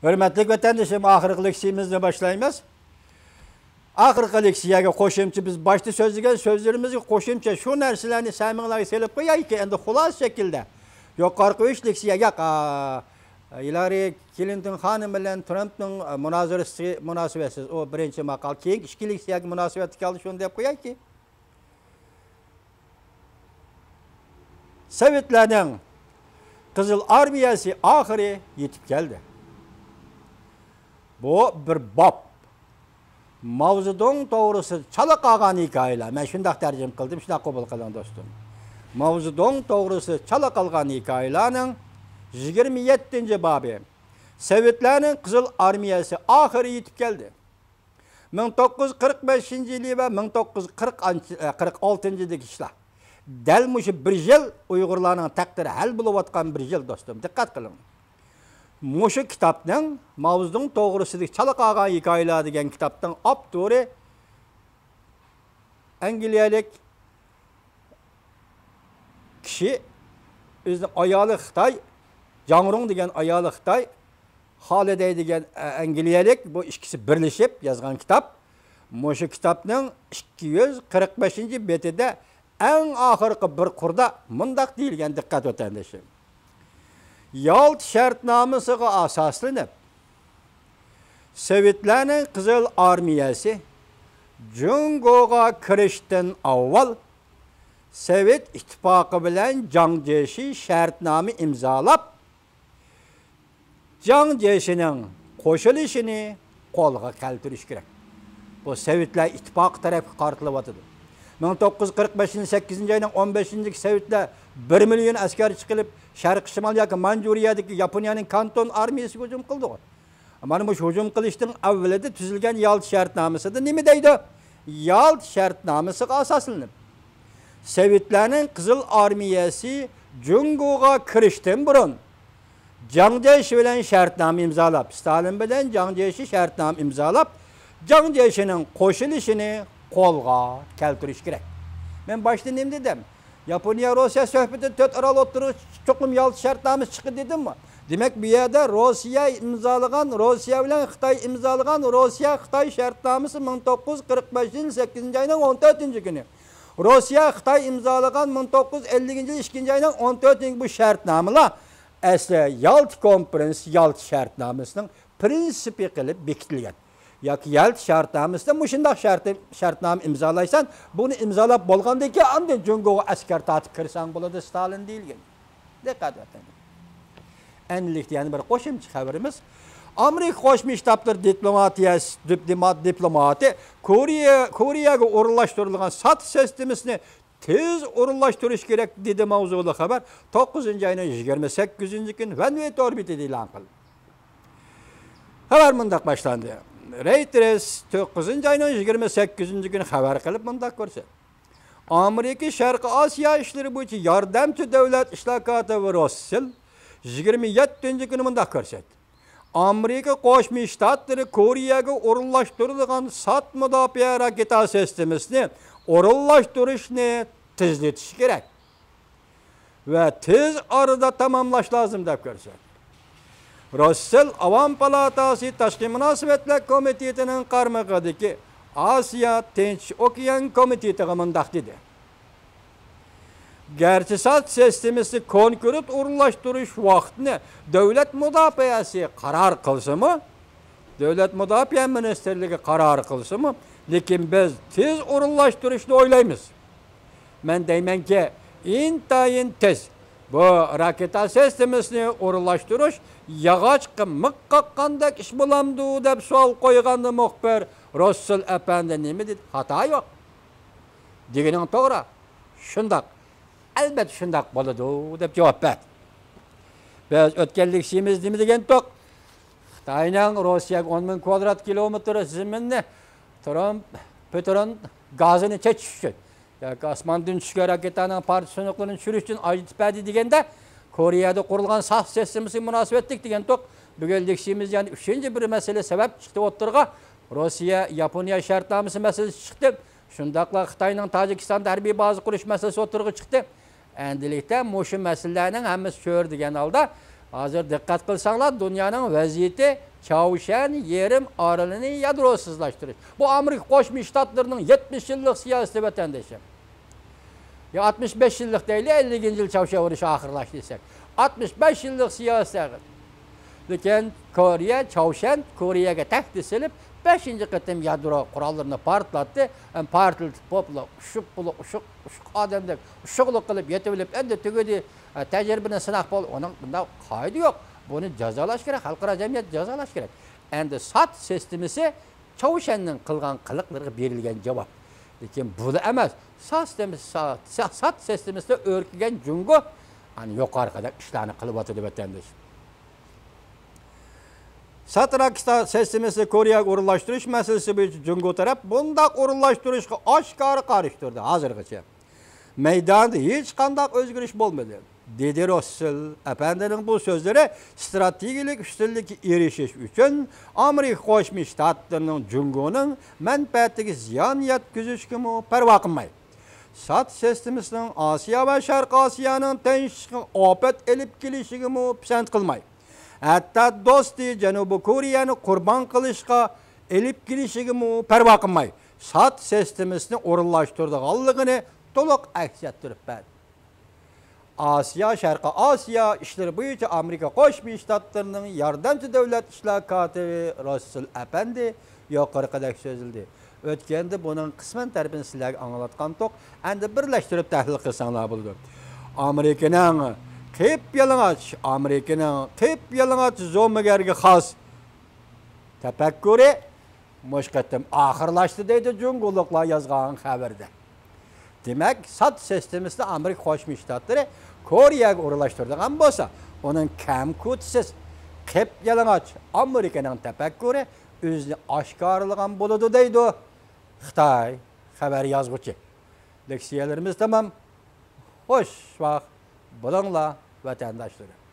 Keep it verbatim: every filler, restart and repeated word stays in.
ھۆرمەتلىك ۋەتەندىشىم، ئاخىرقى لېكسىيىمىزنى باشلايمىز. ئاخىرقى لېكسىيەگە قوشۇمچە، بىز باشتا سۆزلىگەن سۆزلىرىمىزگە قوشۇمچە شۇ نەرسىلەرنى سەمىڭلارغا سېلىپ قويايكى، ئەمدى خۇلاسە شەكىلدە. يۇقىرىقى ئۈچ لېكسىيەگە، ئا، ھىلارى كلىنتون خانىم بىلەن ترامپنىڭ، ئا، مۇنازىرىسى مۇناسىۋەتسىز. ئۇ بىرىنچى ماقال. كېيىنكى ئىككى لېكسىيەگە مۇناسىۋەتلىك ھالدا شۇنى دەپ قويايكى. سوۋېتلارنىڭ قىزىل ئارمىيەسى ئاخىرى يېتىپ كەلدى. بۇ بىر باب. ماۋزېدۇڭ توغرىسىدا چالا قالغان ھېكايىلەر. مەن شۇنداق تەرجىمە قىلدىم، شۇنداق قوبۇل قىلىڭ، دوستۇم. ماۋزېدۇڭ توغرىسىدا چالا قالغان ھېكايىلەرنىڭ يىگىرمە يەتتىنچى بابى. سوۋېتلارنىڭ قىزىل ئارمىيەسى ئاخىرى يېتىپ كەلدى. مىڭ توققۇز يۈز قىرىق بەشىنچى يىلى ۋە مىڭ توققۇز يۈز قىرىق، قىرىق ئالتىنچى يىلدىكى ئىشلار. دەل مۇشۇ بىر يىل ئۇيغۇرلارنىڭ تەقدىرى ھەل بولۇۋاتقان بىر يىل، دوستۇم، دىققەت قىلىڭ. مۇشۇ كىتابنىڭ، ماۋزېدۇڭ توغرىسىدىكى چالا قالغان ھېكايىلەر دېگەن كىتابنىڭ ئاپتورى ئەنگلىيەلىك كىشى، ئۆزىنىڭ ئايالى خىتاي، جاڭرۇڭ دېگەن ئايالى خىتاي، خالىدەي دېگەن، ئە، ئەنگلىيەلىك، بۇ ئىككىسى بىرلىشىپ يازغان كىتاب. مۇشۇ كىتابنىڭ ئىككى يۈز قىرىق بەشىنچى بېتىدە ئەڭ ئاخىرقى بىر قۇردا مۇنداق دېيىلگەن، دىققەت ۋەتەندىشىم. يالتا شەرتنامىسىغا ئاساسلىنىپ، سوۋېتلارنىڭ قىزىل ئارمىيەسى جۇڭگوغا كىرىشتىن ئاۋۋال سوۋېت ئىتتىپاقى بىلەن جاڭ جيېشى شەرتنامە ئىمزالاپ، جاڭ جيېشىنىڭ قوشۇلۇشىنى قولغا كەلتۈرۈش كېرەك. بۇ سوۋېتلار ئىتتىپاقى تەرەپكە قارىتىلىۋاتىدۇ. مىڭ توققۇز يۈز قىرىق بەشىنچى سەككىزىنچى ئاينىڭ ئون بەشىنچى سوۋېتلار بىر مىليون ئەسكەر چىقىرىپ، شەرقىي شىمال ياكى مانجۇرىيەدىكى ياپونىيەنىڭ كانتون ئارمىيىسىگە ھۇجۇم قىلدىغۇ. مانا مۇشۇ ھۇجۇم قىلىشنىڭ ئەۋۋىلىدە تۈزۈلگەن يالتا شەرتنامىسىدا نېمە دەيدۇ؟ يالتا شەرتنامىسىغا ئاساسلىنىپ، سوۋېتلارنىڭ قىزىل ئارمىيەسى جۇڭگوغا كىرىشتىن بۇرۇن، جاڭ جيېشى بىلەن شەرتنامە ئىمزالاپ، ستالىن بىلەن جاڭ جيېشى شەرتنامە ئىمزالاپ، جاڭ جيېشىنىڭ قوشۇلۇشىنى قولغا كەلتۈرۈش كېرەك. مەن باشتا نېمە دېدىم؟ ياپونىيە، روسىيە سۆھبىتىدە تۆت ئارال ئوتتۇرىغا چوقۇم يالتا شەرتنامىسى چىقتى دېدىممۇ؟ دېمەك، بۇ يەردە روسىيە ئىمزالىغان، روسىيە بىلەن خىتاي ئىمزالىغان روسىيە خىتاي شەرتنامىسى مىڭ توققۇز يۈز قىرىق بەشىنچى يىل سەككىزىنچى ئاينىڭ ئون تۆتىنچى كۈنى. روسىيە خىتاي ئىمزالىغان مىڭ توققۇز يۈز ئەللىكىنچى يىل ئىككىنچى ئاينىڭ ئون تۆتىنچى بۇ شەرتنامىلار ئەسلى يالتا كونفېرېنس، يالتا شەرتنامىسىنىڭ پرىنسىپى قىلىپ بېكىتىلگەن. ياكى يالتا شەرتنامىسىدا مۇشۇنداق شەرتى، شەرتنامە ئىمزالايسەن، بۇنى ئىمزالاپ بولغاندىن كېيىن ئاندىن جۇڭگوغا ئەسكەر تارتىپ كىرسەڭ بولىدۇ، ستالىن دېيىلگەن. دىققەت ئېتىڭ. ئەمدىلىكتە يەنە بىر قوشۇمچە خەۋىرىمىز. ئامېرىكا قوشما شتاتلىرى دىپلوماتىيەسى، دىپ-، دىما-، دىپلوماتى كورېيە، كورېيەگە ئورۇنلاشتۇرۇلغان سات سىستېمىسىنى تېز ئورۇنلاشتۇرۇش كېرەك، دېدى ماۋزۇلۇق خەۋەر توققۇزىنچى ئاينىڭ يىگىرمە سەككىزىنچى كۈنى ۋەنۋېي تور بېتىدە ئېلان قىلدى. خەۋەر مۇنداق باشلاندى. رەيتېرس توققۇزىنچى ئاينىڭ يىگىرمە سەككىزىنچى كۈنى خەۋەر قىلىپ مۇنداق كۆرسەتتى. ئامېرىكا شەرقىي ئاسىيا ئىشلىرى بويىچە ياردەمچى دۆلەت ئىشلار كاتىپى روسسېل يىگىرمە يەتتىنچى كۈنى مۇنداق كۆرسەتتى. ئامېرىكا قوشما شتاتلىرى كورېيەگە ئورۇنلاشتۇرۇلغان سات مۇداپىئە راكېتا سىستېمىسىنى ئورۇنلاشتۇرۇشنى تېزلىتىشى كېرەك ۋە تېز ئارىدا تاماملاش لازىم، دەپ كۆرسەتتى. روسسېل ئاۋام پالاتاسى تاشقى مۇناسىۋەتلەر كومىتېتىنىڭ قارمىقىدىكى ئاسىيا تىنچ ئوكيان كومىتېتىغا مۇنداق دېدى. گەرچە سات سىستېمىسى كونكرېت ئورۇنلاشتۇرۇش ۋاقتىنى دۆلەت مۇداپىئەسى قارار قىلسىمۇ، دۆلەت مۇداپىئە مىنىستىرلىكى قارار قىلسىمۇ، لېكىن بىز تېز ئورۇنلاشتۇرۇشنى ئويلايمىز. مەن دەيمەنكى، ئىنتايىن تېز بۇ راكېتا سىستېمىسىنى ئورۇنلاشتۇرۇش ياغاچقا مىخ قاققاندەك ئىش بولامدۇ، دەپ سوئال قويغاندا مۇخبىر، روسسېل ئەپەندى نېمە دېدى؟ خاتا يوق. دېگىنىڭ توغرا. شۇنداق. ئەلۋەتتە شۇنداق بولىدۇ، دەپ جاۋاب بەردى. بىز ئۆتكەن لېكسىيىمىزدە نېمە دېگەنتۇق؟ خىتاينىڭ روسىيەگە ئون مىڭ كۋادرات كىلومېتىر زېمىننى ترامپ پېترون گازىنى چېچىش ئۈچۈن ياكى ئاسماندىن چۈشكەن راكېتانىڭ پارچە سۇنۇقلىرىنى چۈشۈرۈش ئۈچۈن ئاجرىتىپ بەردى دېگەندە، كورېيەدە قۇرۇلغان سات سىستېمىسىغا مۇناسىۋەتلىك دېگەنتۇق. بۈگۈن لېكسىيىمىزدە يەنە ئۈچىنچى بىر مەسىلە سەۋەب چىقتى ئوتتۇرىغا. روسىيە، ياپونىيە شەرتنامىسى مەسىلىسى چىقتى. شۇنداقلا خىتاينىڭ تاجىكىستاندا ھەربىي بازا قۇرۇش مەسىلىسى ئوتتۇرىغا چىقتى. ئەمدىلىكتە مۇشۇ مەسىلىلەرنىڭ ھەممىسى چۆرىدىگەن ھالدا، ھازىر دىققەت قىلساڭلار، دۇنيانىڭ ۋەزىيىتى چاۋشيەن يېرىم ئارىلىنى يادروسىزلاشتۇرۇش. بۇ ئامېرىكا قوشما شتاتلىرىنىڭ يەتمىش يىللىق سىياسىتى، ۋەتەندىشىم. يا ئاتمىش بەش يىللىق دەيلى، ئەللىكىنچى يىل چاۋشيەن ئۇرۇشى ئاخىرلاشتى دېسەك. ئاتمىش بەش يىللىق سىياسەت. لېكىن كورېيە، چاۋشيەن كورېيەگە تەھدىت سېلىپ، بەشىنچى قېتىم يادرو قوراللىرىنى پارتلاتتى. ئەم، پارتلىتىپ بولۇپلا، ئۇششۇق بولۇپ، ئۇششۇق، ئۇششۇق ئادەمدەك ئۇششۇقلۇق قىلىپ يېتىۋېلىپ، ئەندى تۈگىدى. ئە، تەجرىبىنى سىناق بولدى. ئۇنىڭ بۇنداق قائىدە يوق. بۇنى جازالاش كېرەك، خەلقئارا جەمئىيەت جازالاش كېرەك. ئەندى سات سىستېمىسى چاۋشيەننىڭ قىلغان قىلىقلىرىغا بېرىلگەن جاۋاب. لېكىن بۇلا ئەمەس. سات سىستېمىسى، سا-، سا-، سات سىستېمىسىدا ئۆركىگەن جۇڭگو، ئەنە يۇقىرىقىدەك ئىشلارنى قىلىۋاتىدۇ، ۋەتەنداش. سات راكېتا سىستېمىسىنى كورېيەگە ئورۇنلاشتۇرۇش مەسىلىسى بويىچە جۇڭگو تەرەپ بۇنداق ئورۇنلاشتۇرۇشقا ئاشكارا قارشى تۇردى ھازىرغىچە. مەيداندا ھېچقانداق ئۆزگىرىش بولمىدى. دېدى روسسېل ئەپەندىنىڭ بۇ سۆزلىرى ستراتېگىيەلىك ئۈستۈنلۈككە ئېرىشىش ئۈچۈن ئامېرىكا قوشما شتاتلىرىنىڭ جۇڭگونىڭ مەنپەئەتىگە زىيان يەتكۈزۈشىگىمۇ پەرۋا قىلماي، سات سىستېمىسىنىڭ ئاسىيا ۋە شەرقىي ئاسىيانىڭ تىنچلىقىغا ئاپەت ئېلىپ كېلىشىگىمۇ پىسەنت قىلماي، ھەتتا دوستى جەنۇبىي كورېيەنى قۇربان قىلىشقا ئېلىپ كېلىشىگىمۇ پەرۋا قىلماي، سات سىستېمىسىنى ئورۇنلاشتۇرىدىغانلىقىنى تولۇق ئەكس ئەتتۈرۈپ بەردى. ئاسىيا، شەرقىي ئاسىيا ئىشلىرى بويىچە ئامېرىكا قوشما شتاتلىرىنىڭ ياردەمچى دۆلەت ئىشلار كاتىپى روسسېل ئەپەندى يۇقىرىقىدەك سۆزلىدى. ئۆتكەندە بۇنىڭ قىسمەن تەرىپىنى سىلەرگە ئاڭلاتقانتۇق، ئەندى بىرلەشتۈرۈپ تەھلىل قىلساڭلار بولىدۇ. ئامېرىكىنىڭ قىپيالىڭاچ، ئامېرىكىنىڭ قىپيالىڭاچ زومىگەرگە خاس تەپەككۇرى مۇشۇ قېتىم ئاخىرلاشتى دەيدۇ جۇڭگولۇقلار يازغان خەۋەردە. دېمەك، سات سىستېمىسىنى ئامېرىكا قوشما شتاتلىرى كورېيەگە ئورۇنلاشتۇرىدىغان بولسا، ئۇنىڭ كەمكۈتسىز، قىپيالىڭاچ ئامېرىكىنىڭ تەپەككۇرى ئۆزىنى ئاشكارىلىغان بولىدۇ دەيدۇ خىتاي خەۋەر يازغۇچى. لېكسىيەلىرىمىز تامام. خوش ۋاقىت بولۇڭلار، ۋەتەنداشلىرىم.